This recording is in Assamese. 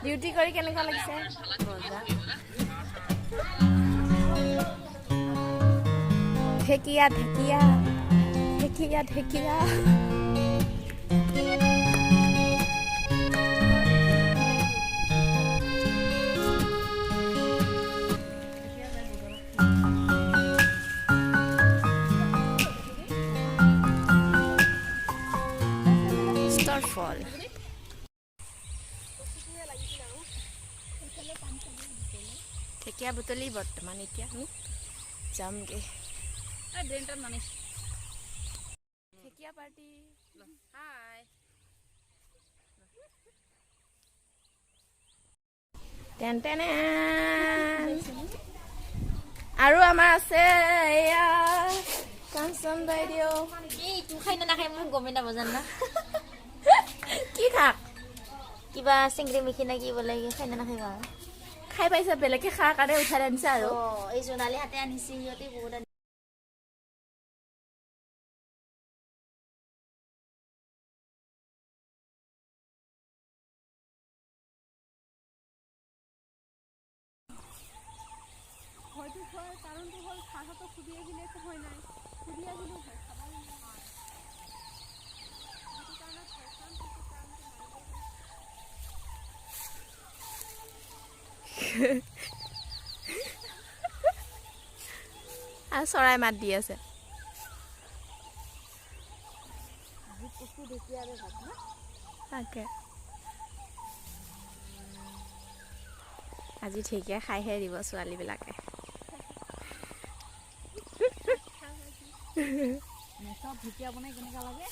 ডিউটি কৰি কেনেকুৱা লাগিছে? মজা। ঢেকীয়া ঢেকীয়া ঢেকীয়া ঢেকীয়া। ফল। ঢেকীয়া বুটলি বৰ্তমান এতিয়া আমি যামগৈ। ঢেকীয়া পাৰ্টি। হাই। Ten ten. আৰু আমাৰ আছে এয়া কাঞ্চন বাইদেউ। এই তোৰ খাই নে নাখাই মই গমেই নাপাওঁ, জানা। কি শাক? কিবা চিংৰি মিখি নে কি বোলে, খাই নে নাখাই বা। খাই পাইছা? বেলেগে খোৱাৰ কাৰণে উঠাই আনিছা আৰু। অ, এই জোনালী হাতে আনিছে, সিহঁতে বহুত আনিছে। ভয়টো খোৱাৰ কাৰণটো হ'ল, ছাৰহঁতক সুধি আহিলে একো ভয় নাই, সুধি আহিলেও ভয় খাব। সেইটো কাৰণত ভয় খাম, সেইটো কাৰণটো মাৰিব। আৰু চৰাই মাত দি আছে। তাকে আজি ঢেকীয়া খাইহে দিব ছোৱালীবিলাকে। চব ঢেকীয়া বনাই কেনেকুৱা লাগে।